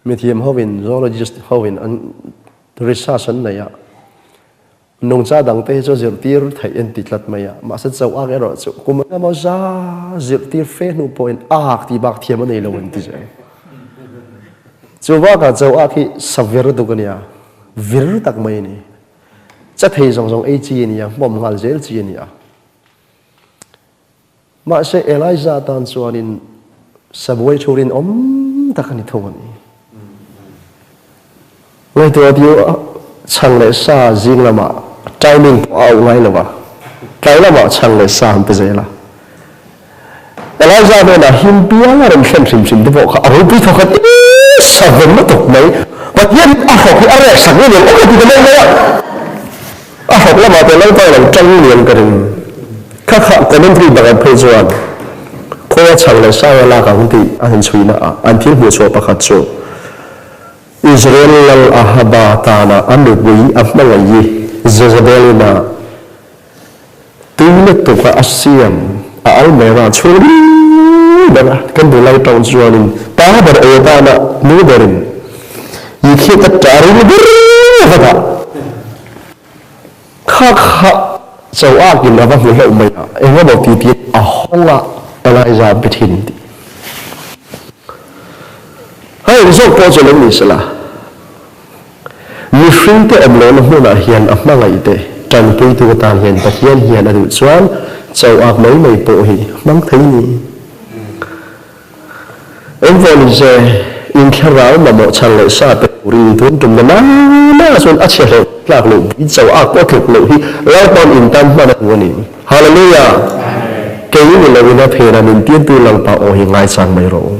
Mithiam hovin, zoologist hovin an research an nei a, nungcha dangte hi chu zirtir theih an ti tlat mai a, mahse chauh ak erawh chu kum engemaw za zirtir fe hnu pawhin ak tih bak thiam a nei lo an ti zel. Chu bakah chauh ak hi sa vir duk a nia, vir tak mai a ni. Cha thei zawng zawng ei chi a nia, hmawm nghal zel chi a ni a. Mahse, Elijah tan chuanin sabuai thu rinawm tak a ni thung a ni. Ngaihtuah tiu chhang leh sa zing lamah timing pawh a auh ngai lo va, tlai lamah chhang leh sa an pe zel a. Elijah hnenah him piang a rawn thlen hrim hrim te pawh kha a ropui thawk khat sa vem lutuk mai. Pathian hi a hrawk hi a rek sak ngei ang aw ka ti ta mai mai a. A hrawk lamah te Lalpa lo tang lian ka ring. Kha kha commentary pakhat phei chuan khawi a chhang leh sang a lak ang tih a han chhuina ah an thil hmuh chhuah pakhat chu Israel lal Ahaba tana a nupui a hmangaih i Jezebel-in a tui lutuk a a siam a almera chhung ri ber a kan duh lai tawng chuanin pa ber ei atana nu berin i khiat a ṭah ring ber vat a. Kha kha cho akin a va hmu hlauh mai a, eng emaw ti tiin a hawng a, Elijah be thin tih. Hei eng zawk pawh chu lo ni sela, mihringte awm lohna hmunah hian a hmangaihte tanpuitu atan hian Pathian hian a duh chuan cho ak mai mai pawh hi hmang thei ni. Engvawhnise, inthlarau mamawh chhan leh sa pe turin tun tumna na na chuan a chhe hlauh tlak loh bui cho a pawh tluk loh hi Lalpa'n in tan hman a duh a ni. Hallelujah! Kei ni loin a phena min tirtu Lalpa aw hi ngaichang mai rawh u.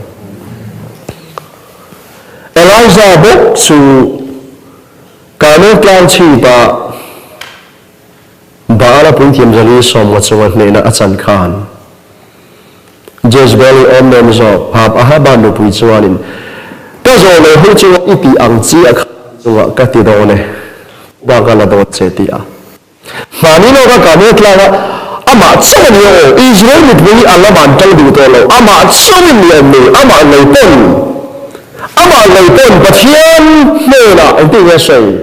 Elijah bawk chu Karmel tlang chhipah Baal a puithiam zali sawmnga chunga hnehna a chan khan Jezebel-i awm nen zawk Phap Ahaba nupui chuanin, Ka zawh lo ho chunga i tih ang chi a khan chungah ka ti dawn e, bak a la dawn che ti a. Hmani lawka Karmel tlanga amah chauh a ni aw, Israel mipui hi a lam an tang duh tawh lo, amah chauhin ni awm nei, amah ngei pawn, amah ngei pawn Pathian hnenah engtin nge a sawi?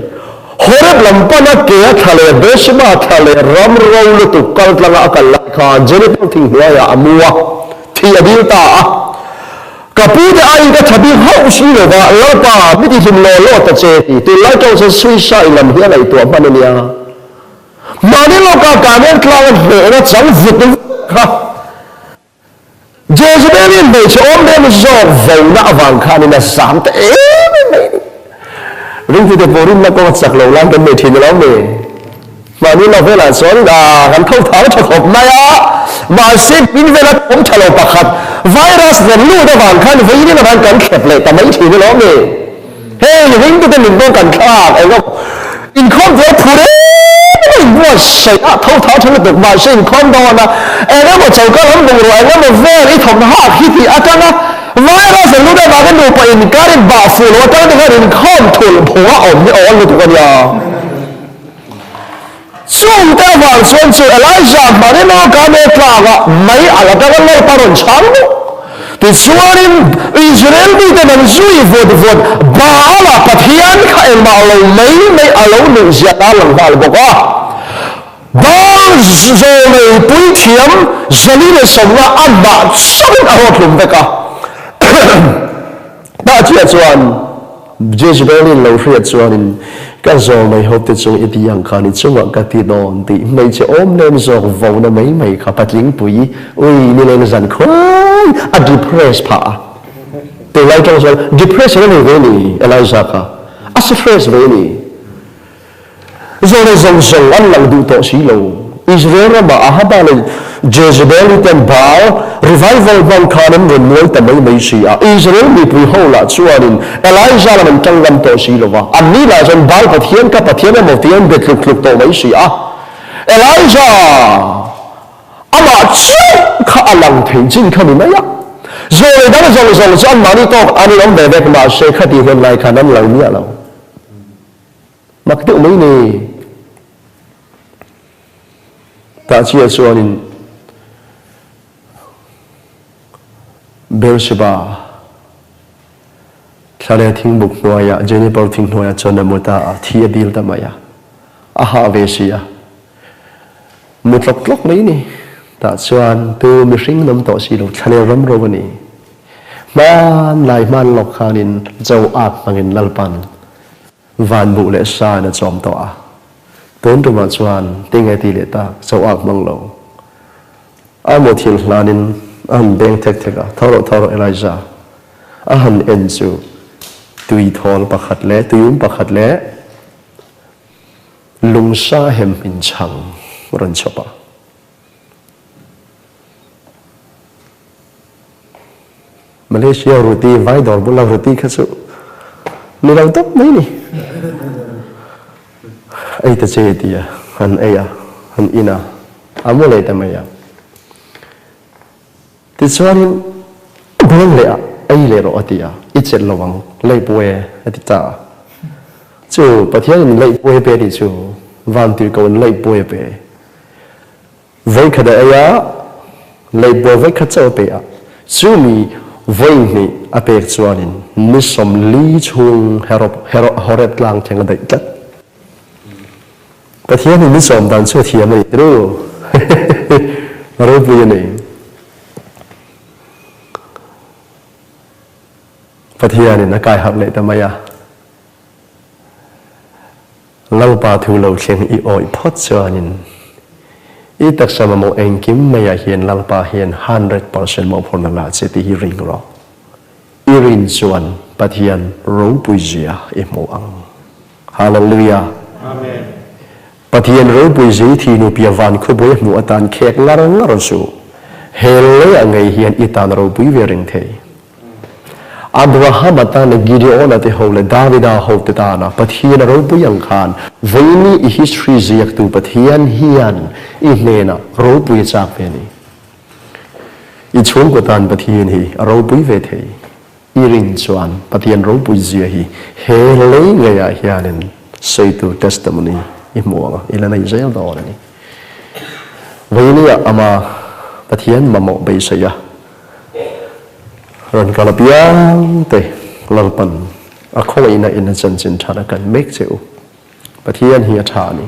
Horeb lam pana ke a thla leh Beersheba thla leh ram ro lutuk kal tlanga a kal lai khan Jericho thing hnuaiah a mu a, thi a dil ta a. Ka pute aiin ka tha bik hauh si lo va, Lalpa, mi tihlim law law ta che ti. Tunlai tawng chuan suicide lam hi a ngaihtuah hman a nia. Mahni lawkah Karmel tlanga hnehna chang vut vut kha. Jezebel-i hmeichhe awm em zawk vona avang khanin a zam ta em em mai a ni. Ringtute pawh rinna kawng a chak lo lai kan nei thin alo ni. Mahni lo velah chuan kan tho thang tha khawp mai a, mahse pin vela thawm tha lo pakhat virus rawn lut avang khan vawiin avang kan thlep leh ta mai thin alo ni. Hei ringtute min dawn kan thlak eng emaw inkhawm tur a phur em em a inbuatsaih a tho thau tha lutuk mahse inkhawm dawn a eng emaw choka lam bungrua eng emaw vel i thawm hak hi tih atanga virus an lut avangin nupa inkar in bah fuh lo atang te khan inkhawm thulh phung a awm hi awl lutuk a nia. Chungte avang chuan chu Elijah hman emaw Karmel tlangah mei a la dang a Lalpa rawn chhang bawk. Tichuanin Israel miten an zui vawt vawt Baal-a Pathian kha engmah lo mai mai a lo nuih zia ta lang nghal bawk a. Baal zawlnei puithiam 450 amah chauhin a rawthlum vek a. Tah chiah chuan Jezebel-in lo hriat chuanin, Ka zawlnei hote chu i ti ang khan i chungah ka ti dawn tih hmeichhe awm lem zawk vona mai mai kha patlingpui ui nileng zan khuai a depress phah a. Tunlai tawng chuan depression a nei ve ni Eliza kha a stress ve ni. Zawlnei zawng zawng an lang duh tawh si lo. Israel ramah Ahaba leh Jezebel-i ten Baal revival hmang khan an rawn nuai ta mai mai si a. Israel mipui ho lah chuanin Elijah lam an tang ngam tawh si lo va. Anni lah chuan Baal pathian kha pathian emaw tiin an be tluk tluk tawh mai si a. Elijah amah chiah kha a lang thei chin kha ni mai a. Zawlnei dang zawng zawng chu anmahni tawk an inawm ve vek mahse khati hun lai khan an lang miah lo. Mak deuh mai ni. Tah chiah chuanin Beersheba. Thlaleng thingbuk hnuaiah, Juniper thing hnuaiah chuan a mu ta a, thi a dil ta mai a. A hah ve si a. Mu tlawk tlawk mai ni. Tah chuan tu mihring nawm tawh si lo, thlaleng ram ro a ni. Hman lai hman lawk khanin cho at hmangin Lalpan van buh leh sa in a chawm tawh a. Tun tumah chuan tinge ti leh tak cho ak hmang lo. A muthilh hlanin a han beng thek thek a, Tho rawh, tho rawh Elijah. A han en chu tui thawl pakhat leh tuium pakhat leh lungsa hem hmin chhang rawn chhawp a. Malaysia ruti vai dawr bula ruti kha chu ni lo tawp mai ni. Ei ta che ti a, han ei a, han in a, a mu leh ta mai a. Tichuanin beng leh a, ei leh rawh a ti a, i chelh lo ang, lei pue a ti ta a. Chu Pathianin lei pue pe tih chu vantirhkoh in lei pue pe. Vawikhat a ei a, leihbuai vawikhat chauh a pe a, chumi vawihnih a pek chuanin ni 40 chhung Horeb tlang thleng a daih tlat. Pathian hi ni sawm dan chu a thiam a ni ru. A ropui a ni. Pathianin a kai harh leh ta mai a. Lalpa thu lo thleng i awih phawt chuanin i taksa mamawh engkim maiah hian Lalpa hian 100% mawhphurhna la che tih hi ring rawh. I rin chuan Pathian ropui zia i hmu ang. Hallelujah! Amen. Pathian ropui zui thi nupia van khawbuai hmuh atan khek ngar ngar suh. He leiah ngei hian i tan ropui ve reng thei. Abrahama tana Gideona te ho leh Davida ho te tana Pathian a ropui ang khan vawiini i history ziaktu Pathian hian i hnenah ropui a chak ve a ni. I chhungkaw tan Pathian hi a ropui ve thei. I rin chuan Pathian ropui zia hi he lei ngeiah hianin sawitu testimony i hmu ang a, i la nei zel dawn a ni. Vawiini-ah ama Pathian mamawh beisei a. Rawn kal apiang te Lalpan a khawngaihna in a chanchin that a kan mek che u. Pathian hi a tha a ni.